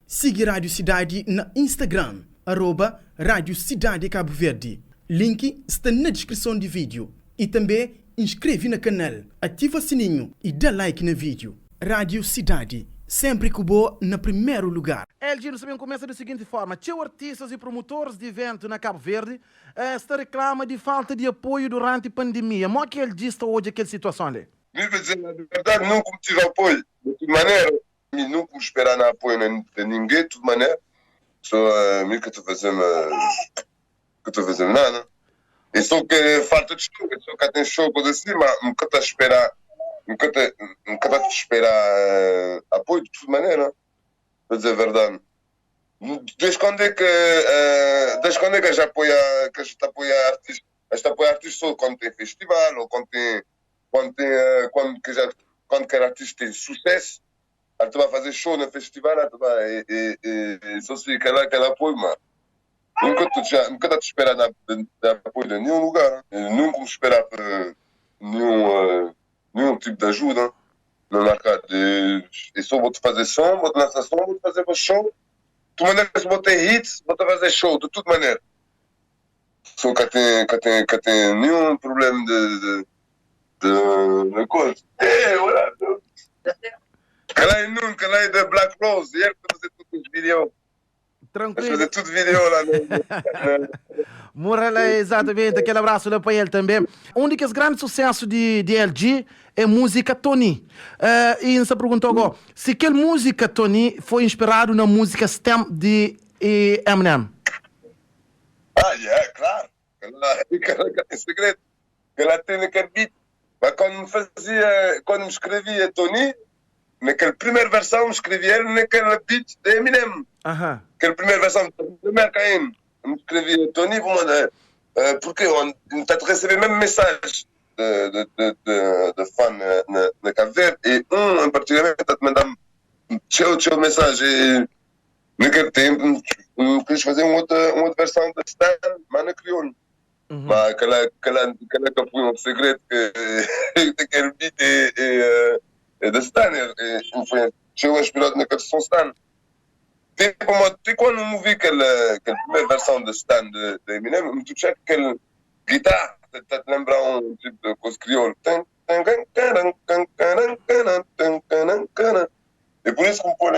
Sigi Rádio Sidadi na Instagram, arroba Rádio Sidadi Cabo Verde. Link sta na diskrison di vídeo. I tanbê inskreve na kanal, ativa sininhu i da like na vídeo. Rádio Sidadi, sénpri ku bo na primeru lugar. LG, Nu sta ben kumesa di siginti forma, txeu artistas i prumutoris di iventu na Kabu Verdi sta riklama di falta di apoiu duranti pandemia. Mo ki LG sta odja kel situason li? Mi pa dizer na verdade nunca me tive apoio de tudo maneira mi nunca me esperar na apoio de ninguém de tudo maneira so mi ka ta fazer ka ta fazer nada é só que falta de show é só ka tem show coisa assim mas me ka ta esperar me ka ta me ka ta esperar apoio de tudo maneira pa dizer verdade desde quando é que desde quando é que a gente apoia que a gente apoia artista a gente apoia artista só quando tem festival ou quando tem quando tem quando que já quando quer artista tem sucesso a gente vai fazer show no festival a gente vai e, e, e, só se aquela aquele apoio mas nunca tu já nunca tá te esperar de, de apoio de nenhum lugar nunca me esperar por nenhum uh, nenhum tipo de ajuda no mercado e só vou te fazer som vou te lançar som vou te fazer show de maneira se vou ter hits vou te fazer show de toda maneira só que tem que tem que tem nenhum problema de, de, de, de coisa. É, olha, Ela é nunca, ela é da Black Rose, e ele tá fazer todos os vídeos. Tranquilo. Fazer tudo vídeo lá no. Morela, exatamente. Aquele abraço lá para ele também. Um dos grandes sucessos de LG é música Tony. E você perguntou agora, se aquela música Tony foi inspirado na música Stan de Eminem? Ah, yeah, claro. Ela, ela tem segredo. Ela tem naquele beat. Mas quando me fazia, quando me escrevia Tony, naquela primeira versão me escrevia ele naquele beat de Eminem. Aquela primeira versão da América ainda. Me escrevia Tony, vou mandar. Porque eu está a receber mesmo mensagem de fã na Cabo Verde e um em particular está a te mandar cheio, cheio de mensagem. E, naquele tempo, quis fazer uma outra versão da Stan, mas na crioulo. Mas aquela que foi um segredo que aquele beat é da Stan, é, foi cheio inspirado naquele som Stan. Tipo, uma, quando eu vi aquela primeira versão da Stan de Eminem, tu checa aquele guitarra, tá te lembrar um tipo de coisa crioulo. E por isso que me põe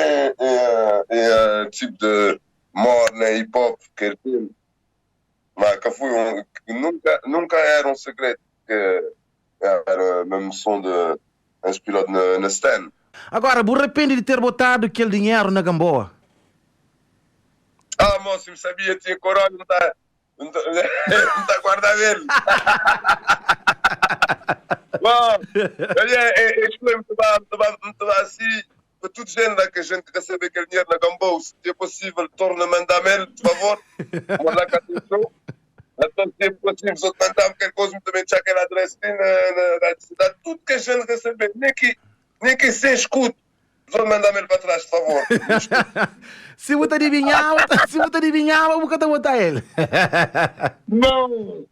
em tipo de morna, hip hop, que ele tem. Mas que foi um, que nunca era um segredo que era mesmo som de inspirado na Stan. Agora, bu arrepende de ter botado aquele dinheiro na Gamboa? Ah, moço, eu sabia, tinha corona, não tá guardado ele. Bom, é, é, muito bem assim, para tudo gente que a gente recebe aquele dinheiro na Gamboa, se é possível, torna a mandar-me ele, por favor. Mandar cá atenção. Então, se é possível, se mandar qualquer coisa, também tinha aquela adresse na cidade, tudo que a gente recebe, nem que sem escudo. Vou mandar-me ele para trás, por favor. Se você adivinhava, você tá botar ele. Não.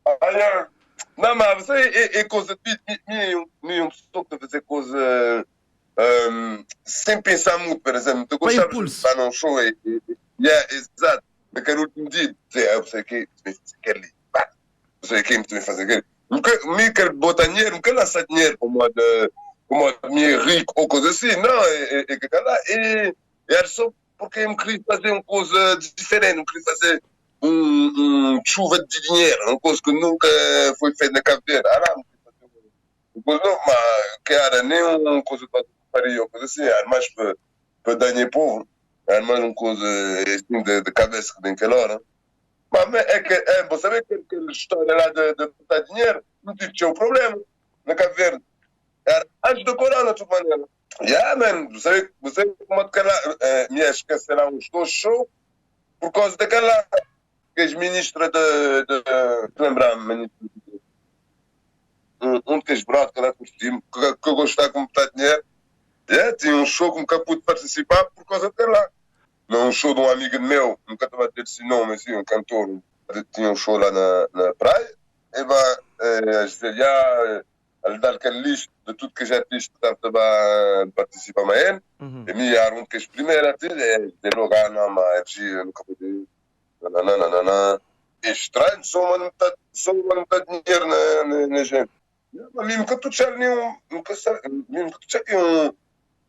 Olha, não, mas você é coisa de mim, pessoa que fazer coisa sem pensar muito, por exemplo. Tu gostava de estar num show e yeah, exato. Naquele último dia, dizer, ah, você aqui, você quer ali, você aqui, me fazer aquilo. Nunca, me quer botar dinheiro, não quer lançar dinheiro como de rico ou coisa assim. Não, é que lá, era só porque eu me queria fazer uma coisa diferente, não queria fazer um chuva de dinheiro, uma coisa que nunca foi feita na Cabo Verde. Ah, não, uma coisa não, mas que era nem uma coisa para faria, ou coisa assim, era mais para dar povo, era mais uma coisa assim de cabeça que naquela hora. Mas é que, é, você sabe que aquela história lá de botar dinheiro, não tive tinha um problema na Cabo Verde. Era antes do corona, de toda maneira. Yeah, man, você como aquela, me esquecer lá uns dois shows por causa daquela que as ministras de lembrar, ministra de, um que brado que ela curtiu, que eu gostava de botar dinheiro, yeah, tinha um show que nunca pude participar por causa dela. Não, um show de um amigo meu, nunca estava a dizer esse nome, assim, um cantor, tinha um show lá na praia, e vai, a dizer, yeah, a lhe dar aquele lixo. de tudo que artista que estava a participar com ele. E mi era um dos primeiros artistas, é de logo, ah, não, mas LG, nunca podia. Nananana. É estranho, só não tá, só não tá dinheiro na gente. Mas mesmo que tu tinha nenhum, nunca mesmo que tu tinha nenhum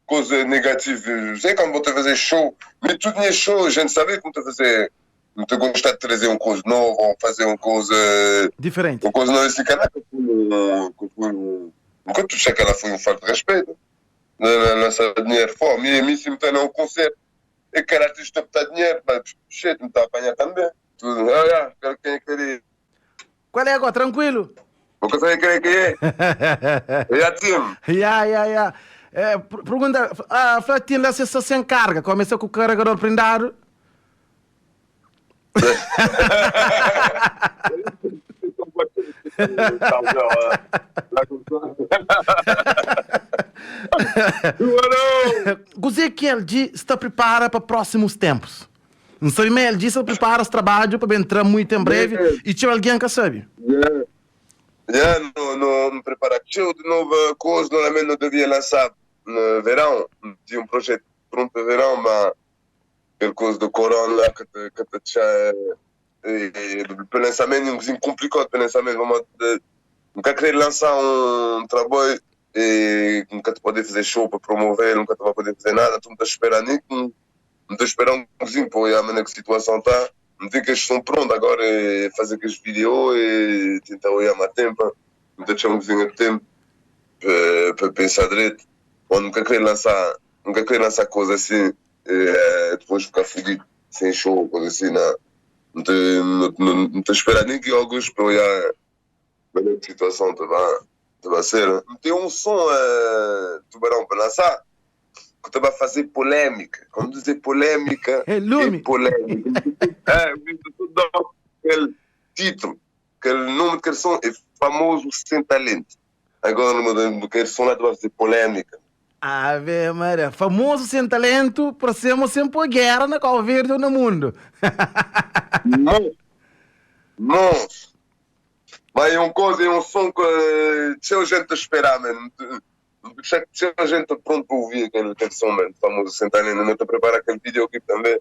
coisa negativa, sei quando vou fazer show, mas tudo tinha show, a gente sabe como te fazer, não te gostar de trazer uma coisa nova ou fazer uma coisa diferente. Uma coisa nova, esse canal que foi um, nunca tu tinha que ela foi um falta de respeito. Lançar dinheiro fora, a mim se me tem um concerto, e que artista está dinheiro, mas shit, me está a apanhar também. Tudo, ah, yeah, quem queria. Qual é agora? Tranquilo? Vou saber quem é que é. É a time. Ya. É, pergunta, a Flatin lá se se encarga, começa com o carregador prendado. Você que LG está prepara para próximos tempos? Não sabe, mas LG se prepara esse trabalho para entrar muito em breve e tinha alguém que sabe. Yeah. Yeah, no, me preparar cheio de nova coisa, normalmente não devia lançar no verão, tinha um projeto pronto para verão, mas aquela coisa do corona lá que te deixa e, lançamento é um bocadinho complicado para lançamento, vamos de, nunca querer lançar um trabalho e nunca te poder fazer show para promover, nunca te vai poder fazer nada, tu não estás esperando nem não estou esperando um bocadinho para olhar a maneira que a situação está. Não tem que eles estão prontos agora é fazer aqueles vídeos e tentar olhar mais tempo. Não tem um bocadinho de tempo para pensar direito. Ou nunca querer lançar coisa assim e depois ficar fudido sem show, coisa assim, não. Não estou esperando nem que alguns para olhar a maneira que a situação te vai ser. Tem um som tubarão para lançar que te vai fazer polêmica. Quando dizer polêmica, é lume. É polêmica. É, aquele título, aquele nome de som é famoso sem talento. Agora, no aquele som lá, tu vai fazer polêmica. Ave Maria, famoso sem talento, parecemos sempre guerra na Cabo Verde ou no mundo. Não. Não. Mas é um coisa, é um som que tinha gente a esperar, mano. Tinha gente pronto para ouvir aquele som, mano. Famoso sem talento. Não te prepara aquele videoclipe também.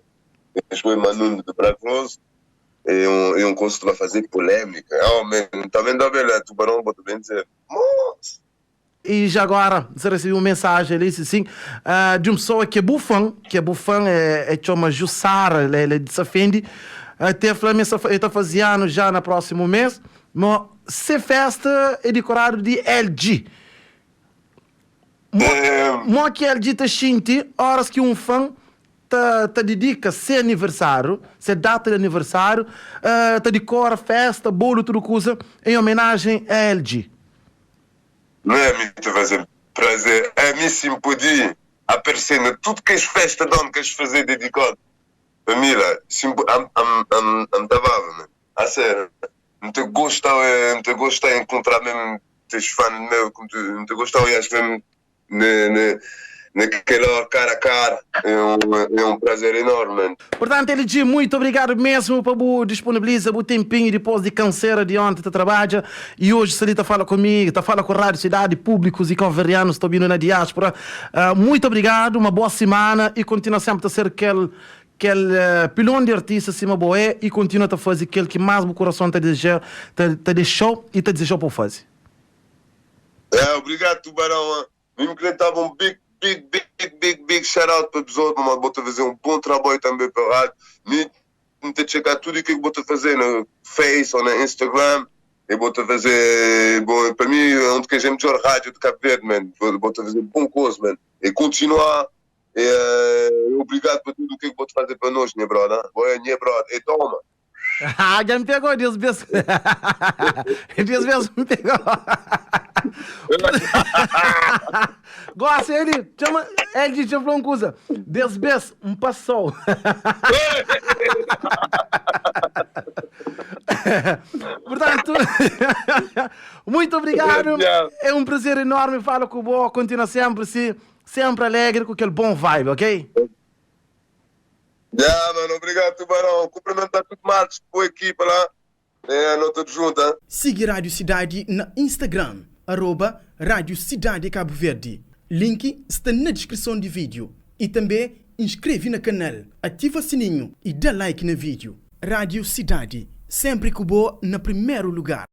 Eu Manu de Black Rose. E um coisa que vai fazer polêmica. Oh, man, também dá bem, tubarão, vou também dizer. Nossa. E já agora, você recebeu uma mensagem ali, assim, de uma pessoa que é bufão, é chama Jussara, ele é de Safendi, até falou, ele está fazendo já no próximo mês, mas se festa é decorado de LG. Mo que LG tá sente, horas que um fã te dedica seu aniversário, seu data de aniversário, te decora festa, bolo, tudo coisa, em homenagem a LG. Não é muito fazer prazer, é mim sim podia aparecer na tudo que as festas de onde queres fazer dedicado. Família, sim, am tava, a sério. Não te gosta, não te gosta de encontrar mesmo teus fãs meu, não te gosta de mesmo naquela hora cara a cara. É um prazer enorme. Portanto, LG, muito obrigado mesmo por disponibilizar o tempinho depois de canseira de ontem te trabalha e hoje se tá fala comigo, tá fala com a Rádio Cidade, públicos e cabo-verdianos, estou vindo na diáspora. Muito obrigado, uma boa semana e continua sempre a ser aquele pilão de artista acima boé e continua a fazer aquele que mais o coração te deseja, te deixou e te desejou para fazer. É, obrigado, Tubarão. Mesmo que estava um big, big, big, big, big shout out para o pessoal, mas vou fazer um bom trabalho também para a rádio. Me te checar tudo o que vou fazer no Face ou no Instagram. Eu vou fazer, bom, para mim, é um dos melhores rádio de Cabo Verde, man. Vou fazer bom coisa, man. E continuar. E, obrigado por tudo o que vou fazer para nós, minha brother. Boa, minha brother. E toma. Ah, já me pegou, Deus mesmo. Deus mesmo me pegou. Gosta, ele chama, ele chama uma coisa. Deus mesmo, um passou. Portanto, muito obrigado. É um prazer enorme falar com o Boa. Continua sempre, sim, sempre alegre com aquele bom vibe, ok? Yeah, mano, obrigado, Tubarão. Cumprimentar tudo mais, boa equipa lá. É, nós todos juntos, hein? Siga Rádio Cidade na Instagram, arroba Rádio Cidade Cabo Verde. Link sta na deskrison di vídeo. I tanbê inskreve na kanal, ativa sininhu i da like na vídeo. Rádio Cidade, sénpri ku bo na primeru lugar.